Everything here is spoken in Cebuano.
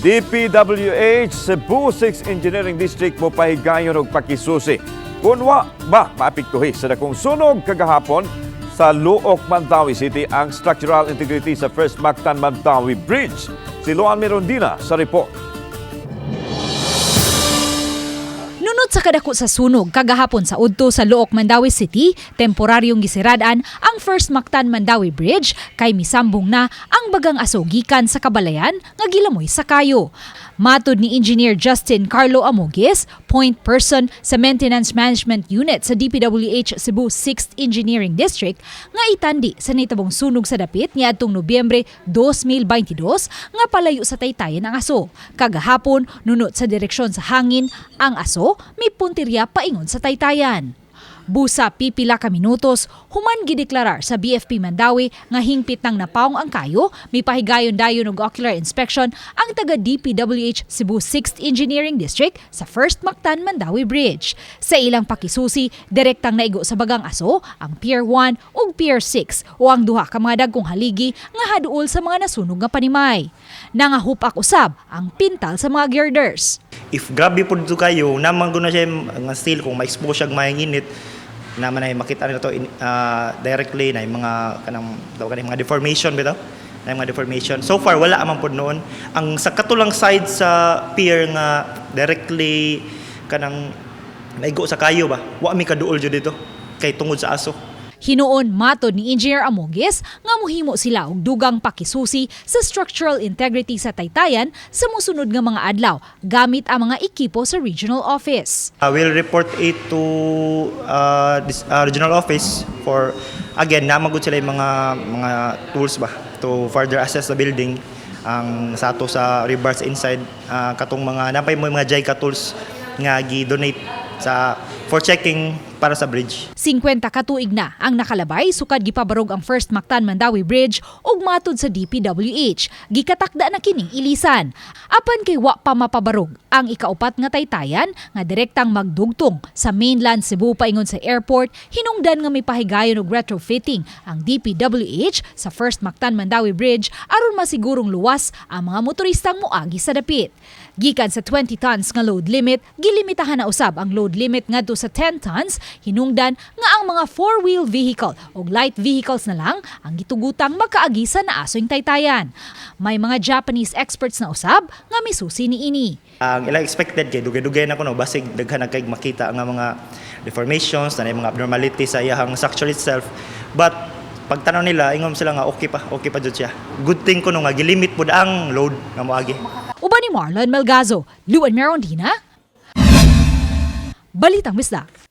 DPWH Cebu 6 Engineering District mo pahigayon og pakisusi kung wa ba maapektuhi sa dakong sunog kagahapon sa Looc, Mandaue City ang structural integrity sa First Mactan Mandaue Bridge. Si Luan Mirondina sa report. Nunot sa kadako sa sunog kagahapon sa udto sa Looc, Mandaue City, temporaryong gisiradan ang First Mactan Mandaue Bridge kay misambong na ang bagang aso gikan sa kabalayan nga gilamoy sa kayo. Matud ni Engineer Justin Carlo Amogis, point person sa Maintenance Management Unit sa DPWH Cebu 6th Engineering District, nga itandi sa nitabong sunog sa dapit niadtong Nobyembre 2022 nga palayo sa taytayan ang aso. Kagahapon, nunot sa direksyon sa hangin, ang aso may puntirya paingon sa taytayan. Busa pipila ka minutos, human gideklarar sa BFP Mandaue nga hingpit nang napawong ang kayo, may pahigayon dayon og ocular inspection ang taga DPWH Cebu 6th Engineering District sa First Mactan Mandaue Bridge. Sa ilang pakisusi, direktang naigo sa bagang aso ang Pier 1 ug Pier 6 o ang duha ka mga dagkong haligi nga haduol sa mga nasunog nga panimay. Nangahupak usab ang pintal sa mga girders. If grabe pud to kayo, naman guna siya nga steel kung ma-expose siya maayong init, naman ay makita nila to directly na yung mga kanang daw kanang mga deformation bitaw na yung mga deformation. So far wala man pud noon. Ang sa katulang side sa pier nga directly kanang naigo sa kayo ba, wa mi kaduol jud dito kay tungod sa aso. Hinuon matod ni Engineer Amogis nga muhimo sila og dugang pakisusi sa structural integrity sa taytayan sa mosunod nga mga adlaw gamit ang mga ekipo sa regional office. I will report it to this regional office for again naa man gud sila yung mga tools ba to further assess the building, ang sa ato sa rebars inside, katong mga napay mo mga JICA tools nga gi-donate sa for checking para sa bridge. 50 ka tuig na ang nakalabay sukad gipabarog ang First Mactan Mandaue Bridge ug matud sa DPWH. Gikatakda na kining ilisan. Apan kay wa pa mapabarog ang ikaupat nga taytayan nga direktang magdugtong sa mainland Cebu paingon sa airport, hinungdan nga may pahigayon og retrofitting ang DPWH sa First Mactan Mandaue Bridge aron masigurong luwas ang mga motoristang moagi sa dapit. Gikan sa 20 tons nga load limit, gilimitahan na usab ang load limit ngadto sa 10 tons, hinungdan nga ang mga four-wheel vehicle o light vehicles na lang ang gitugutang makaagi sa naasoing taytayan. May mga Japanese experts na usab nga misusi niini. Ang ilang expected kay dugay-dugay na kuno, basig daghan na kay makita nga mga deformations na mga abnormality sa iyahang structure itself. But pagtanaw nila, ingon sila nga okay pa jud siya. Good thing kuno nga gilimit pud ang load nga moagi. Uban ni Marlon Melgazo, Luan Merondina, Balitang Bisdak.